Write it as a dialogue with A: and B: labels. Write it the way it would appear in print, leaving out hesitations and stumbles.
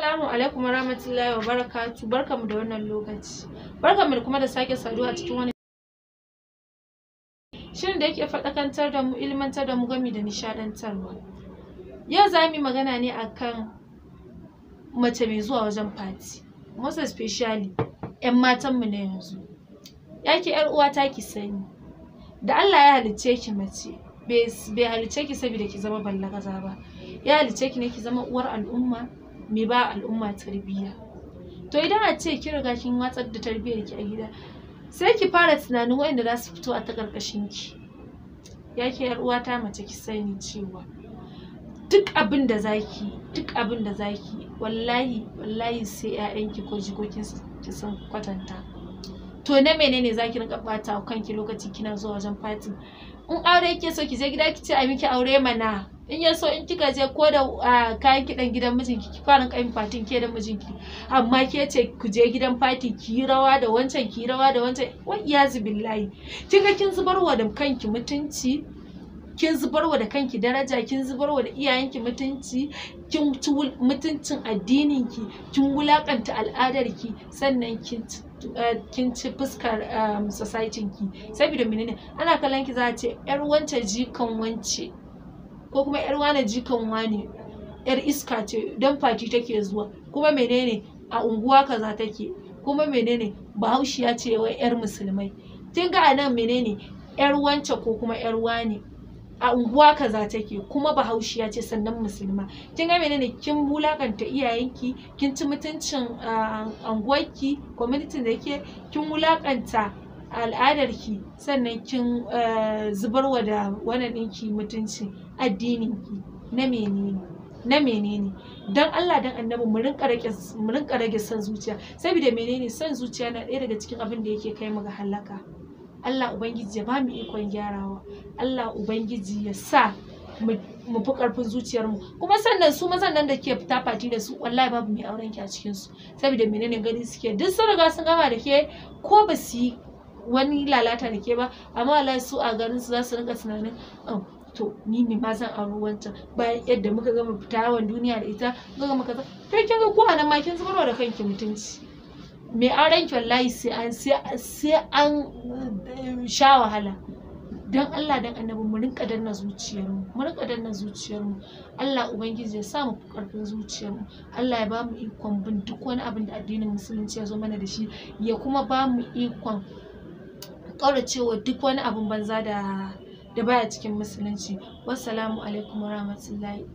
A: Assalamu alaikum warahmatullahi wabarakatuh. Barkamu da wannan lokaci. Barkamu kuma da sake saduwa a cikin wani shirin da yake faɗakantar da mu, ilmantar da mu, gami da nishaɗantarwa. Yau za mu yi magana ne akan mace mai zuwa wajen fati, most especially 'yan matanmu na yanzu. Ya ke 'yar uwata, ki sani da Allah ya halicce ki mace, bai halicce ki saboda ki zama ballagaza ba. Ya halicce ki ne ki zama uwar al'umma, mai ba al'umma tarbiyya. To idan a ce kin riga kin watsar da tarbiyyar ki a gida, sai ki fara tunanin waɗanda za su fito a ta ƙarƙashin ki. Ya ke 'yar uwata mace, ki sani cewa duk abin da zaki, duk abin da zaki, wallahi wallahi sai 'ya'yanki ko jikokin ki sun kwatanta. To na menene zaki rinka ɓata wa kanki lokaci kina zuwa wajen fati? In aure kike so, ki je gida ki ce a miki aure mana. In ya so in kika je ko da kayan kiɗan gidan mijinki, ki fara yin fatin ke da mijinki. Amma ke ce ku je gidan fati, ki yi rawa da wancan, ki yi rawa da wancan, wa iyazu billahi. Kin ga kin zubarwa da kanki mutunci, kin zubarwa da kanki daraja, kin zubarwa da iyayenki mutunci, kin ci mutuncin addininki, kin wulakanta al'adarki, sannan kin ci fuskar society ki. Saboda menene? Ana kallon ki, za a ce yar wance jikan wance, ko kuma yar wane jikan wane, yar iska ce, dan fati take zuwa. Kuma menene? A unguwa kaza take. Kuma menene? Bahaushiya ce, wai yar musulmai. Kin ga anan menene? Yar wance ko kuma yar wane, a unguwa kaza take, kuma Bahaushiya ce, sannan musulma. Kin ga menene? Kin wulakanta iyayenki, kin ci mutuncin unguwarki, community da yake, kin wulakanta al'adarki, sannan kin zubarwa da wannan ɗinki mutunci, addininki. Na menene? Na menene? Dan Allah dan Annabi, mu rinka rage son zuciya. Saboda menene? Son zuciya na ɗaya daga cikin abin da yake kai mu ga halaka. Allah Ubangiji ya bamu ikon gyarawa. Allah Ubangiji ya sa mu fi karfin zuciyarmu. Kuma sannan su mazan nan da ke fita fati da su, wallahi babu mai auren ki a cikin su. Saboda menene? Gani suke duk sun riga sun gama da ke, ko ba su yi wani lalata da ke ba, amma wallahi su a garin su za su rinka tunanin, "Oh, to ni me ma zan auri wancan bayan yadda muka gama fita yawon duniya da ita, muka gama kaza?" To kin ga ko anan ma kin zubarwa da kanki mutunci. Mai auren ki wallahi sai an sha wahala. Don Allah dan Annabi, mu rinka danna zuciyarmu, mu rinka danna zuciyarmu. Allah Ubangiji ya sa mu fi karfin zuciyarmu. Allah ya ba mu ikon bin duk wani abin da addinin Musulunci ya zo mana da shi, ya kuma ba mu ikon ƙauracewa duk wani abin banza da baya cikin Musulunci. Wassalamu alaikum warahmatullahi.